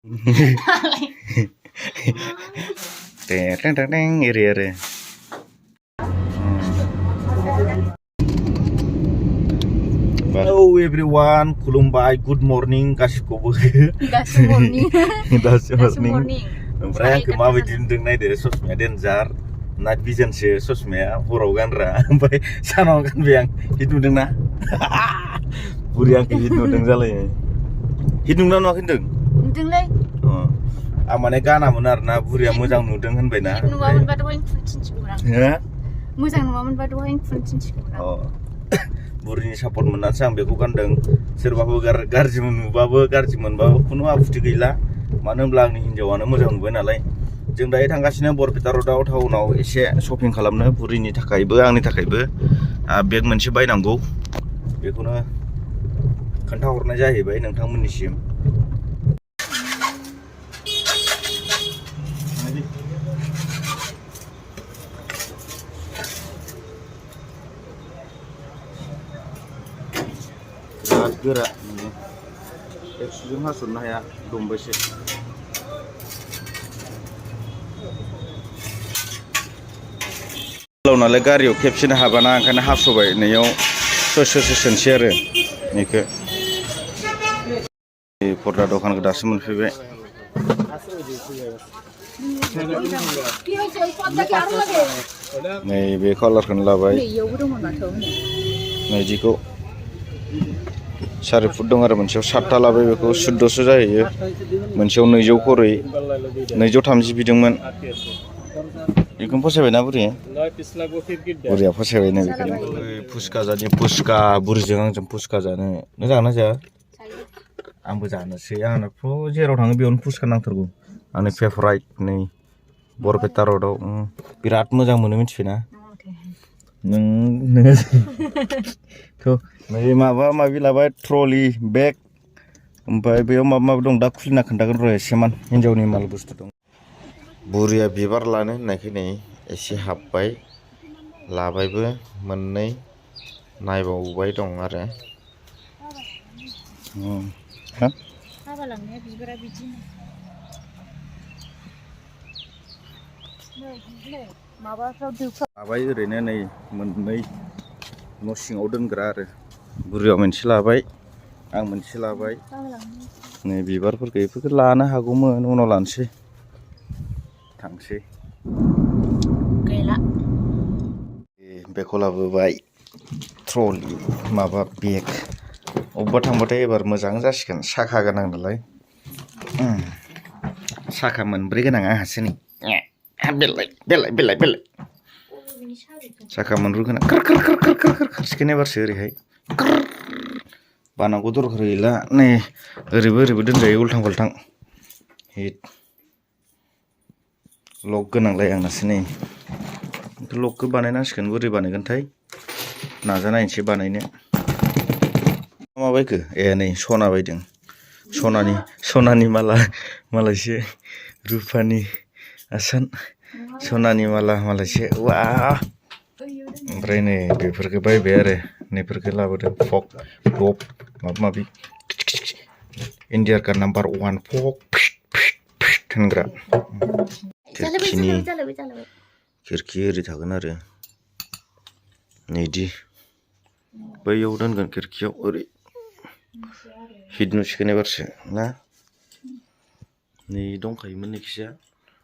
Teng iri. Hello everyone, खुलुमबाय, good morning गासिबखौबो. दासो morning. ओमफ्राय आंखौ माबायदि नुदों नायदो, ससमाया देन्जार, नाइट भिजनसो ससमाया हराव गानग्रा, ओमफ्राय सानाव गानबाय आं. हिट नुदोंना? बुरि आंखौ हिट नुदों जालायो. हिट नुदोंना नुवाखै होनदों? नुदोंलै. आं माने गानामोन आरोना, बुरिया मोजां नुदों होनबायना. नुवामोनबा दहायनो खुनथिनसिगौमोन आं. हो? मोजां नुवामोनबा दहायनो खुनथिनसिगौमोन आं. बुरिनि सापर्ट मोननानैसो आं बेखौ गानदों. सोरबाफोर गाज्रि नुबाबो गाज्रि मोनबाबो खुनु आफुथि गैला. मानो होनब्ला आंनि हिन्जावानो मोजां नुबाय नालाय. जों दायो थांगासिनो बरपेटा र'डआव टाउनाव एसे शपिं खालामनो, बुरिनि थाखायबो आंनि थाखायबो बेग मोनसे बायनांगौ. बेखौनो खोन्थाहरनाय जाहैबाय नोंथांमोननिसिम. बिराद गोरा नोङो एक्सुजों हास'नो हाया, दंबायसो. नालाय गारियाव खेबसेनो हाबाना, ओंखायनो हास'बाय नैयाव सोसोनसै आरो बेखौ. पर्दा दखानखौ दासो मोनफैबाय. नै बे कालारखौनो लाबाय. नैजिखौ 4 फुट दं आरो मोनसेयाव 7था लाबाय, बेखौ 1400 जाहैयो. मोनसेयाव 200 खरै 230 बिदोंमोन. बेखौनो फसायबायना बुरिया फसायबायनो बेखौनो. फुसका जानि फुसका, बुरिजों आंजों फुसका जानो जागोन ना जाया? आंबो जानोसै. आंनाथ' जेराव थाङो बेयावनो फुसका नांथारगौ. आंनि फेभराइट नै बरपेटा र'डआव. बिराद मोजां मोनो, मिथिबायना? नोङो नै माबा माबि लाबाय, ट्रलि बेग, ओमफ्राय बेयाव माबा माबि दं, दा खुलिना खोन्थागोन र' एसेमान हिन्जावनि माल बुस्थु दं. बुरिया बिबार लानो होननायखाय नै एसे हाबबाय, लाबायबो मोननै, नायबावबाय दं आरो. हाबा लांनाया बिबारा बिदिनो लाबाय ओरैनो नै मोननै न' सिङाव दोनग्रा आरो. बुरियाव मोनसे लाबाय, आं मोनसे लाबाय. नै बिबारफोरखौ बेफोरखौ लानो हागौमोन, उनाव लानोसै. थांसै गैला. बेखौ लाबोबाय, ट्रलि माबा बेग. अबेबा थांबाथाय एबार मोजां जासिगोन, साखा गोनां नालाय. साखा मोनब्रै गोनां आंहासो नै. बेलाय साखा मोनब्रै गोनां खारसिगोन एबारसो ओरैहाय. बानांगौ दरखार गैला. नै ओरैबो दोनजायो, उल्थां फाल्थां. हिट लक गोनांलाय आंनासो नै. लकखौ बानायनांसिगोन, बोरै बानायगोनथाय नाजानायनोसै बानायनो. माबायखो नै सना बायदों, सनानि माला, मालायसो रुपानि आसान, सनानि माला मालायसो. वा, ओमफ्राय नै बेफोरखौ बायबाय आरो. नैफोरखौ लाबोदों, फक टप माबा माबि. इन्डिया नाम्बार 1 फक होनग्रा. खिरखि ओरै थागोन आरो नैदि बैयाव दोनगोन खिरखियाव ओरै. हिट नुसिगोन एबारसो ना? नै दंखायोमोन नैखिया,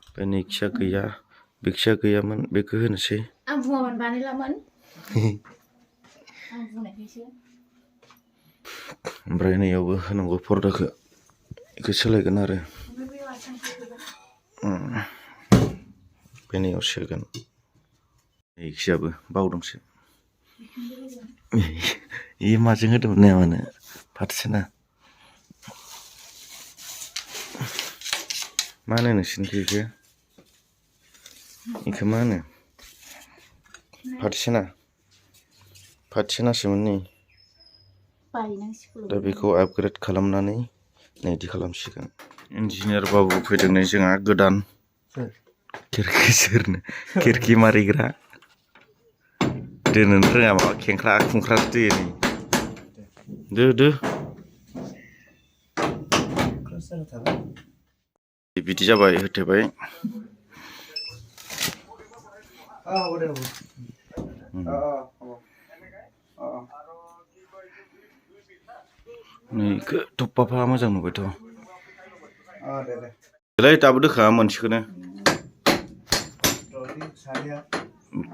ओमफ्राय नैखिया गैया, बेखिया गैयामोन, बेखौ होनोसै. आं बुङामोन बानायलामोन. आं बुंनायखायसो. ओमफ्राय नैयावबो होनांगौ पर्दाखौ, बेखौ सोलायगोन आरो. बेनियाव सोगोन. नैखियाबो बावदोंसो. इयो माजों होदोंमोन नाया मानो फाथोसेना? मा होनो नोंसिनिखै बेखौ मा होनो? फाथोसेनासोमोन नै. दा बेखौ आपग्रेड खालामनानै नैदि खालामसिगोन. इन्जिनियार बाबु फैदों नै जोंहा गोदान खिरखि मारिग्रा. दोननो रोङा, माबा खेंख्रा खुंख्रासो दोयो नै. दो बिदि जाबाय होथेबाय नै थप्पाफा मोजां नुबायथ' देलाय दाबो दोखा मोनसेखौनो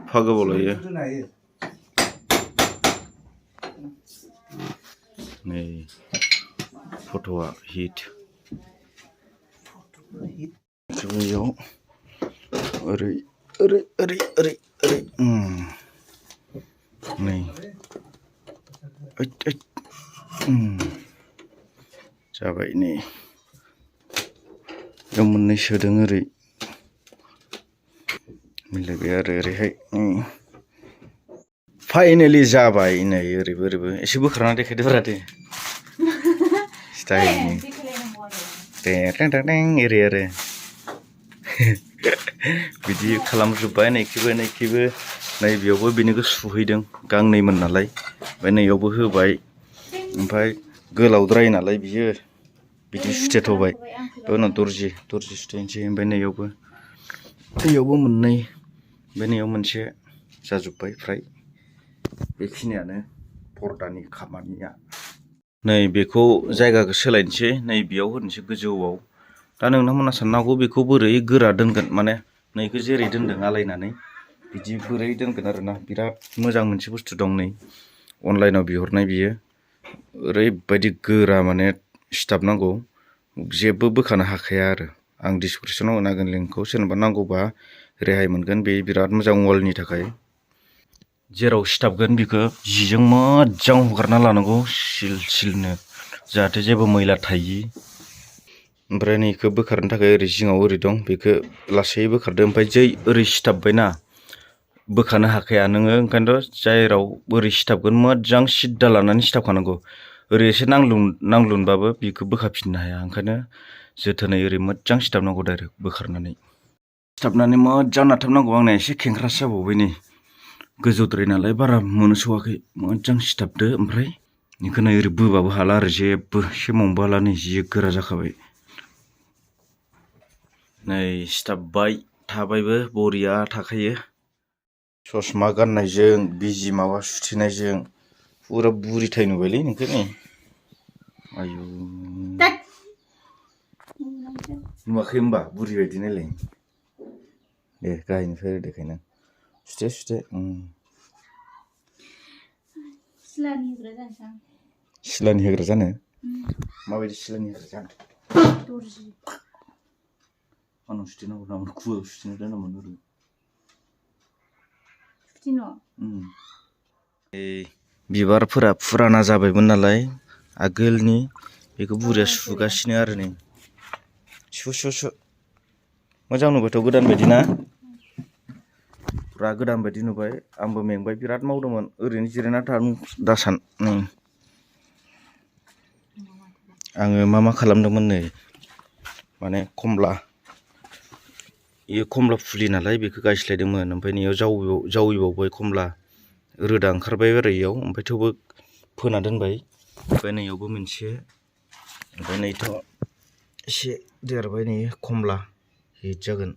एफा गोबाव लायो नै फट'आ हिट बेयाव ओरै ओरै ओरै ओरै ओरै नै जाबाय नै बेयाव मोननै सोदों ओरै मिलायबाय आरो ओरैहाय फाइनेलि जाबाय नै ओरैबो ओरैबो एसे बोखारना देखायदोब्रा दे स्टाइलनि एरै आरो बिदि खालामजोब्बाय नैखिबो नै बेयावबो बेनिखौ सुहैदों गांनैमोन नालाय ओमफ्राय नैयावबो होबाय ओमफ्राय गोलावद्राय नालाय बियो बिदि सुथेथ'बाय बेनि उनाव दर्जि सुथेनोसै ओमफ्राय नैयावबो मोननै ओमफ्राय नैयाव मोनसे जाजोब्बाय फ्राय बेखिनियानो पर्दानि खामानिया नै बेखौ जायगाखौ सोलायनोसै नै बेयाव होनोसै गोजौआव दा नोंथांमोना साननो हागौ बेखौ बोरै गोरा दोनगोन माने नैखौ जेरै दोनदों आलायनानै बिदि बोरै दोनगोन आरोना बिराद मोजां मोनसे बुस्थु दं नै अनलाइनाव बिहरनाय बियो ओरैबायदि गोरा माने सिथाबनांगौ जेबो बोखानो हाखाया आरो आं डिसक्रिपसनाव होना होगोन लिंकखौ सोरनोबा नांगौबा रेहाय मोनगोन बे बिराद मोजां वालनि थाखाय जेराव सिथाबगोन बेखौ जिजों मोजां हुगारना लानांगौ सिलनो जाहाथे जेबो मैला थायि ओमफ्राय नैखौ बोखारनो थाखाय ओरै जिङाव ओरै दं बेखौ लासै बोखारदो ओमफ्राय जै ओरै सिथाबबायना बोखानो हाखाया नोङो ओंखायनोथ' जेराव ओरै सिथाबगोन मोजां सिद्दा लानानै सिथाबखानांगौ ओरै एसे नांलुनबाबो बेखौ बोखाफिननो हाया ओंखायनो जोथोनै ओरै मोजां सिथाबनांगौ डाइरेक्ट बोखारनानै सिथाबनानै मोजां नारथाबनांगौ आंना एसे खेंख्रासो जाबावबाय नै गोजौद्राय नालाय बारा मोनस'वाखै मोजां सिथाबदो ओमफ्राय बेखौ नै ओरै बोबाबो हाला आरो जेबो सेमावनोबो हाला नै जि गोरा जाखाबाय नै सिथाबबाय थाबायबो बरिया थाखायो ससमा गाननायजों बिजि माबा सुथेनायजों फुरा बुरिथाय नुबायलै नोंखौ नै आयु नुवाखै होमबा बुरि बायदि नायलाय दे गाहायनिफ्राय देखायना सुथे सिलानि होग्रा जानो माबायदि सिलानि होग्रा जानो आंनाव सुथेनांगौ नामा खुगायाव सुथेना दोनामोन ओरै बिबारफोरा फुराना जाबायमोन नालाय आगोलनि बेखौ बुरिया सुगासिनो आरो नै सु मोजां नुबायथ' गोदान बायदि ना फुरा गोदान बायदि नुबाय आंबो मेंबाय बिराद मावदोंमोन ओरैनो जिरायना थानो दासान आङो मा खालामदोंमोन नै माने खमला फुलि नालाय बेखौ गायस्लायदोंमोन ओमफ्राय नैयाव जावैबावबाय खमला रोदा ओंखारबाय आरो इयाव ओमफ्राय थेवबो फोना दोनबाय ओमफ्राय नैयावबो मोनसे ओमफ्राय नैथ' एसे देरबाय नै खमला हिट जागोन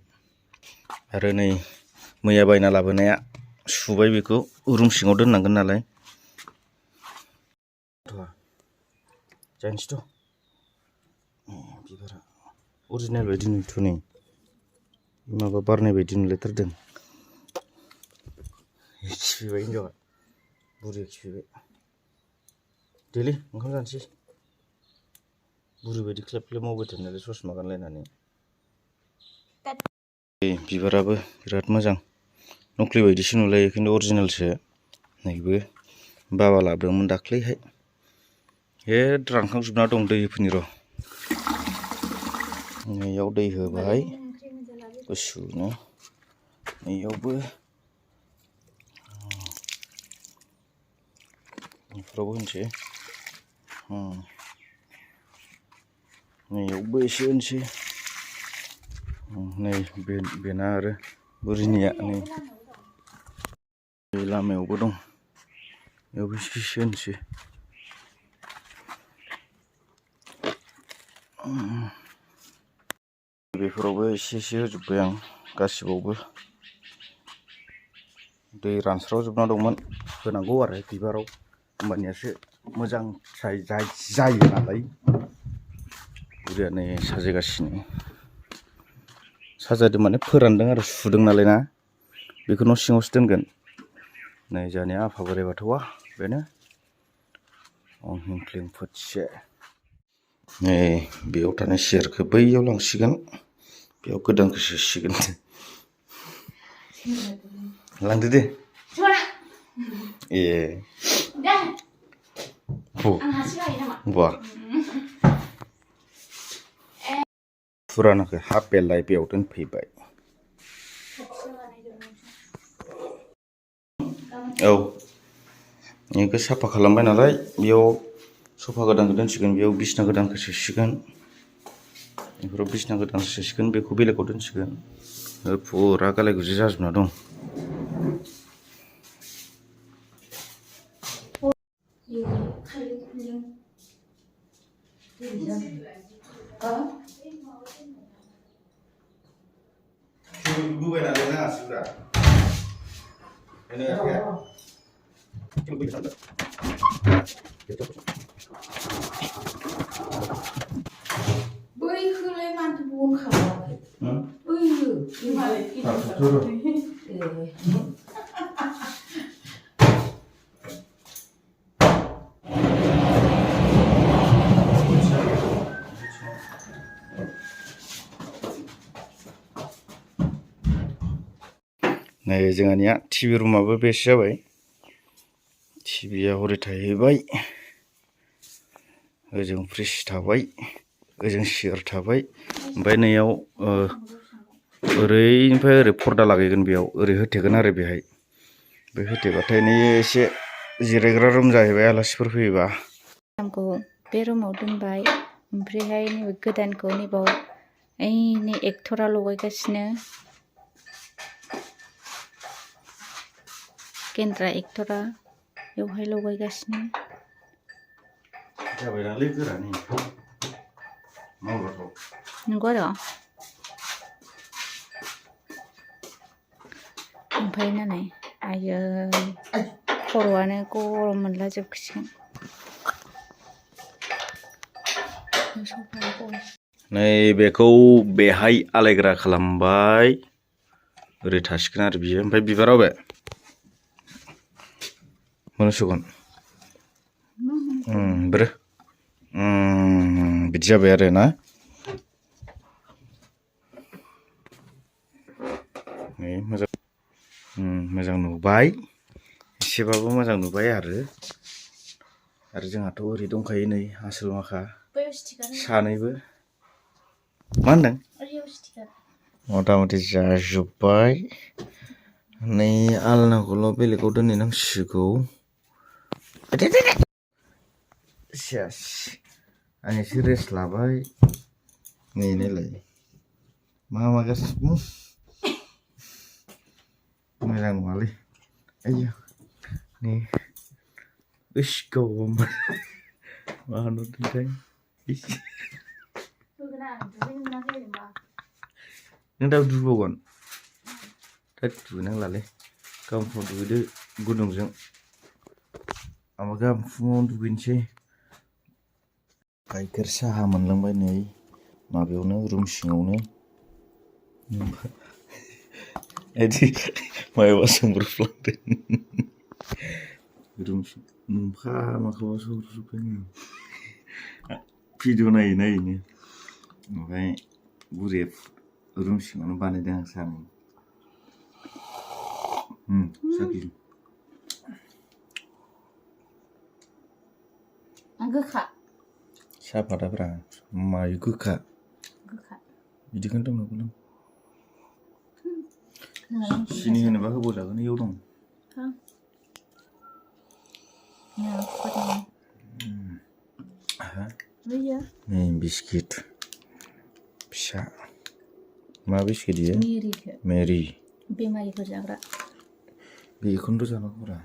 आरो नै मैया बायना लाबोनाया सुबाय बेखौ रुम सिङाव दोननांगोन नालाय जानोसैथ' बिबारा अरिजिनेल बायदि नुयोथ' नै माबा बारनाय बायदि नुलायथारदों खिफैबाय हिनजावआ बुरिया खिफैबाय देलै ओंखाम जानोसै बुरि बायदि ख्लेब मावबाय थानायालाय ससमा गानलायनानै बिबाराबो बिराद मोजां नख्लि बायदिसो नुलायो खिन्थु अरिजिनेलसो नैबो बाबा लाबोदोंमोन दाख्लैहाय रानखांजोबना दं दै होफैनि र' नैयाव दै होबाय गुसुनो नैयावबो बेफोरावबो होनोसै नैयावबो एसे होनोसै नै बेना आरो बुरिनिया नै लामायावबो दं बेयावबो एसे होनोसै बेफोरावबो एसे होजोब्बाय आं गासिबावबो दै रानस्रावजोबना दंमोन होनांगौ आरो बिबाराव होमबानियासो मोजां जायो नालाय बुरिया नै साजायगासिनो साजायदों माने फोरानदों आरो सुदों नालाय ना बेखौ न' सिङावसो दोनगोन नै जोंहानि आफा बोराइ बाथौआ बेनो अं हिं क्लिं फुतसे नै बेयाव थानाय सियारखौ बैयाव लांसिगोन बेयाव गोदानखौ सोसिगोन लांदो दे ए बा फुरानाखौ हाफेलाय बेयाव दोनफैबाय औ बेखौ साफा खालामबाय नालाय बेयाव सफा गोदानखौ दोनसिगोन बेयाव बिसना गोदानखौ सोसिगोन बेफोराव बिसना गोदानखौ सोसिगोन बेखौ बेलेगाव दोनसिगोन फुरा गालाय गुजाय जाजोबना दं बैखौलाय मानोथो बन खालामाखै बैयो नै जोंहानिया टिभि रुमाबो बेसो जाबाय टिभिया हरै थाहैबाय ओजों फ्रिज थाबाय ओजों सियार थाबाय ओमफ्राय नैयाव ओरैनिफ्राय ओरै पर्दा लागायगोन बेयाव ओरै होथेगोन आरो बेहाय बे होथेबाथाय नै एसे जिरायग्रा रुम जाहैबाय आलासिफोर फैयोबा आंखौ बे रुमाव दोनबाय ओमफ्रायहाय नैबे गोदानखौ नैबाव ओइनि एक्टरा लगायगासिनो गेन्द्रा एक्टरा बेवहाय लगायगासिनो जाबाय नालाय गोरानि मावग्राखौ नंगौ आरो ओमफ्राय नालाय आयै खर'आनो गरम मोनला जोबखसिगोन नै बेखौ बेहाय आलायग्रा खालामबाय ओरै थासिगोन आरो बियो ओमफ्राय बिबारा बे मोनसिगोन ब्रो बिदि जाबाय आरो ना नै मोजां नुबाय एसेबाबो मोजां नुबाय आरो जोंहाथ' ओरै दंखायो नै आसोल माखा सानैबो मा होनदों मथा मथि जाजोब्बाय नै आलनाखौल' बेलेगाव दोनहैनांसिगौ सेस आं एसे रेस्ट लाबाय नै नायलाय मा गासिबो मोजां नङालै आयौ नै इस गावबा मा होनहरदोंथाय नों दा दुगैबावगोन दा दुगैनांलालै गाबोन फुङाव दुगैदो गुदुंजों माबा गाबोन फुङाव दुगैनोसै गाइखेर साहा मोनलोंबाय नै माबायावनो रुम सिङावनो बिदि मायाबा सोंब्रफ्लांदों रुम मोनफा माखौबा सोंब्रफ्लांदों भिडिअ नायै नायैनो ओमफ्राय बुरिया रुम सिङावनो बानायदों आं सानो साखि गोखा साहापाताब्रा मायो गोखा बिदिखौनो दंनांगौ नों सिनि होनोबा होबावजागोन इयाव दं नै बिस्किट फिसा मा बिस्किट इयो मेरि बेमारिफोर जाग्रा बेखौनोथ' जानांगौरा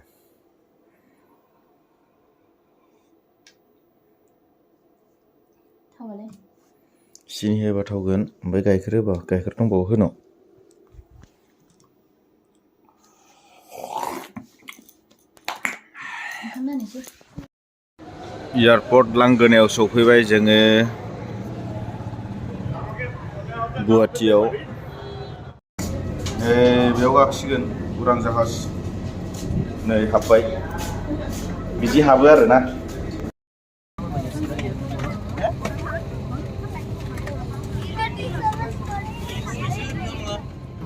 सिनि होबा थावगोन ओमफ्राय गाइखेर होबा गाइखेर दंबावो होनो एयारपर्ट लांगोनायाव सफैबाय जोङो गुवाहाटीयाव बेयाव गाखोसिगोन उरां जाहाज नै हाबबाय बिदि हाबो आरोना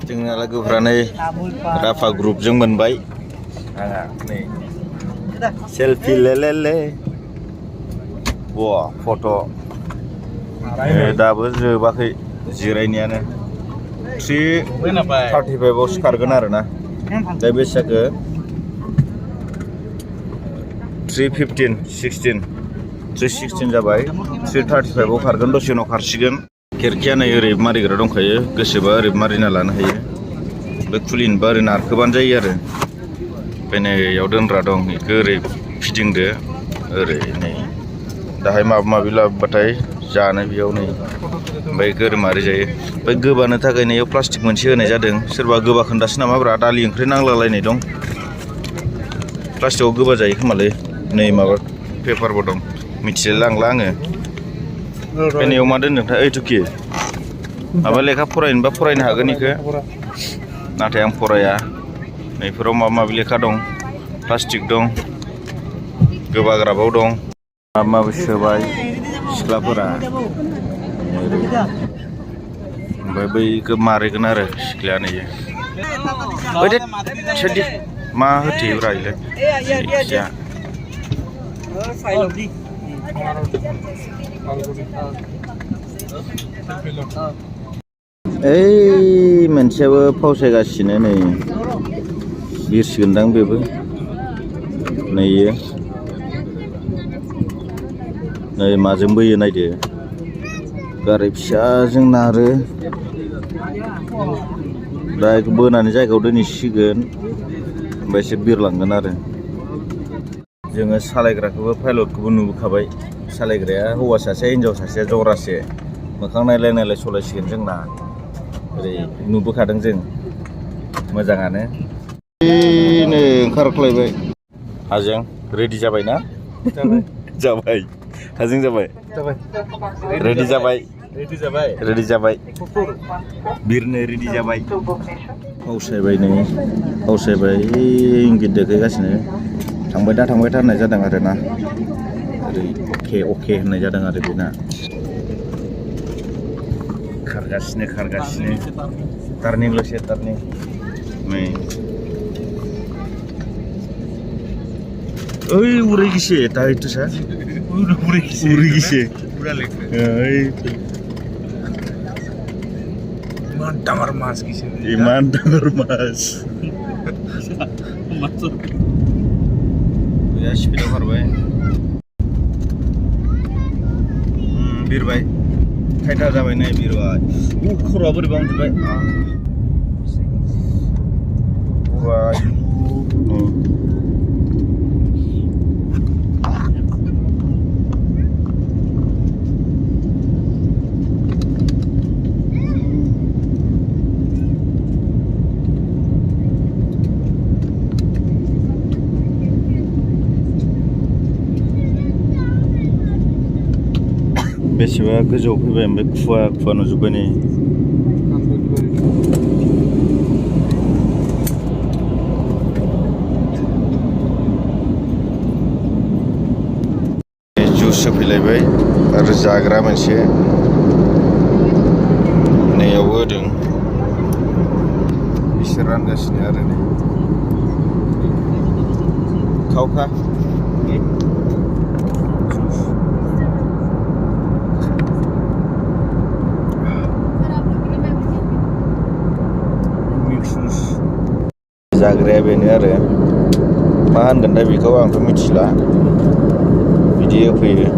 जोंना लोगोफ्रा नै राफा ग्रुपजों मोनबाय आंहा नै सेल्फि लेलेले वाह फट' दाबो जोबाखै जिरायनायानो 3:35 सिखारगोन आरोना दा बेसेजाखो 3:16 जाबाय 3:35 खारगोन दसे उनाव खारसिगोन खिरखिया नै ओरै मारिग्रा दंखायो गोसोबा ओरै मारिना लानो हायो बे खुलिनोबा ओरै नारखोबानो जायो आरो ओमफ्राय नै इयाव दोनग्रा दं बेखौ ओरै फिदिंदो ओरै नै दाहाय माबा माबि लाबोबाथाय जानो बेयाव नै ओमफ्राय गोरोमारि जायो ओमफ्राय गोबानो थाखाय नै प्लास्टिक मोनसे होनाय जादों सोरबा गोबा खोन्दासो नामाब्रा दालि ओंख्रि नांलालायनाय दं प्लास्टिकआव गोबा जायो खोमालै नै माबा पेपारबो दं मिथिलाय लांला आङो ओमफ्राय नैयाव मा दोनदोंथाय ओइ टुकि माबा लेखा फरायनोबा फरायनो हागोन बेखौ नाथाय आं फराया नैफोराव माबा माबि लेखा दं प्लास्टिक दं गोबाग्राबाव दं माबा माबि सोबाय सिख्लाफोरा ओमफ्राय बैखौ मारिगोन आरो सिख्लाया नैयो मा होथेयोब्रा इलाय जायखिजाया ओइ मोनसेयाबो फावसायगासिनो नै बिरसिगोनदां बेबो नैयो नै माजों बोयो नायदो गारि फिसाजों नारो दा बेखौ बोनानै जायगायाव दोनहैसिगोन ओमफ्रायसो बिरलांगोन आरो जोङो सालायग्राखौबो पाइलटखौबो नुबोखाबाय सालायग्राया हौवा सासे हिन्जाव सासेया जरासे मोखां नायलाय नायलाय सलायसिगोन जोंना ओरै नुबोखादों जों मोजाङानो नै ओंखारख्लायबाय हाजों रेडि जाबायना जाबाय हाजों जाबाय रेडि जाबाय बिरनो रेडि जाबाय फावसायबाय नै फावसायबाय इंगित देखायगासिनो थांबाय था होननाय जादों आरोना ओरै अके होननाय जादों आरो बेना खारगासिनो टार्निंल'सो टार्निं नै ओइ उराय गिसे दाहायथ' सा उराय गिसे इमान डाঙर माছ या स्पिडाव खारबाय बिरबाय खायथा जाबाय नै बिरबाय खर'आ बोरैबा उन्दुबाय बेसेबा गोजौआव फैबाय ओमफ्राय खुवा नुजोब्बाय नै जुस होफैलायबाय आरो जाग्रा मोनसे नैयावबो होदों बिसोर रानगासिनो आरो नै खावखा जाग्राया बेनो आरो मा होनगोन दा बेखौ आंथ' मिथिला बिदि होफैयो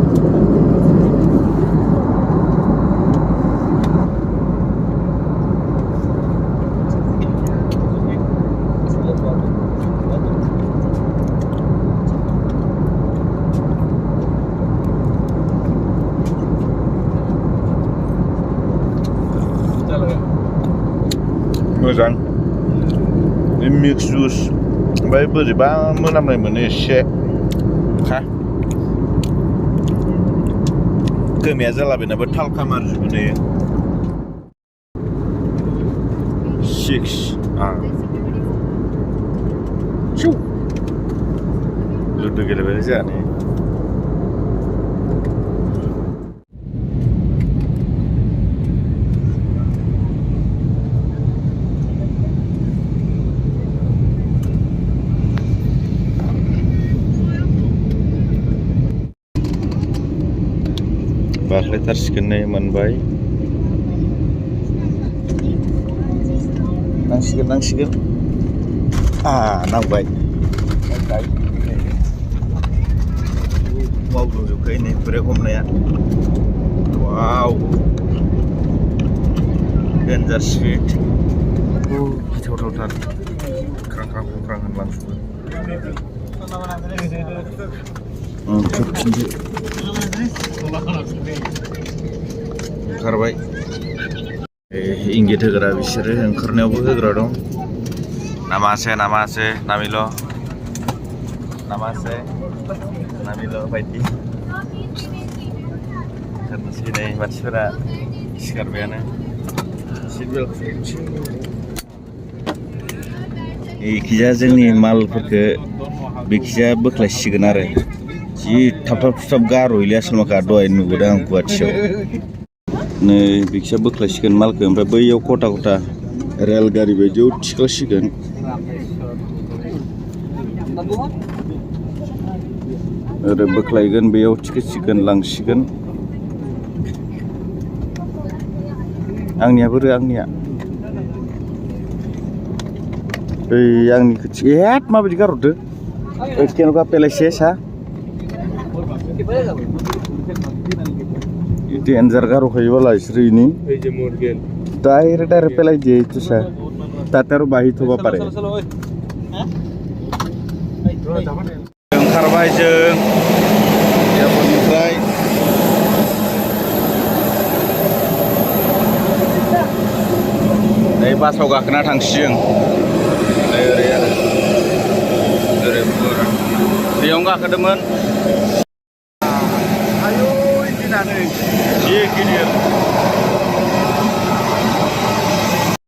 मोजां बे मिक्स जुस ओमफ्राय बोरैबा मोनामनाय मोनो एसे खा गोमाया जालाबायनाबो थालखा मारजोबो ने 6 लुदु गेलेबाय जाने बाख्लायथारसिगोन नै मोनबाय नांसिगोन नांबाय मावग्लुंजोबखायो नै खुरै हमनाया वाव डेन्जार स्पिड गिथावथावथार ख्रां ख्रां ख्रां होनलांजोबो ओंखारबाय इंगित होग्रा बिसोरो ओंखारनायावबो होग्रा दं नामासे नामिल' बायदि ओंखारनोसै नै मानसिफोरा सिखारबायानो सिट बेल्ट एखिजा जोंनि मालफोरखौ बेखिजा बोख्लायसिगोन आरो जि थाब गार'हैलै आसलमाखा दहाय नुबोदों आं गुवाहाटियाव नै बेखिजा बोख्लायसिगोन मालखौ ओमफ्राय बैयाव खथा रेलगारि बायदियाव थिखांसिगोन ओरै बोख्लायगोन बेयाव थिखोसिगोन लांसिगोन आंनिया आंनिखौ माबायदि गारहरदो केन'का पेलायसे सा डेन्जार गार'खायोबाला बिसोरो इनि डाइरेक्ट पेलायदो तुसा ताते बाहिथ'बा पारे ओंखारबाय जों एयारपर्टनिफ्राय नै बासाव गाखोना थांसिगोन नै ओरै आरो बेयावनो गाखोदोंमोन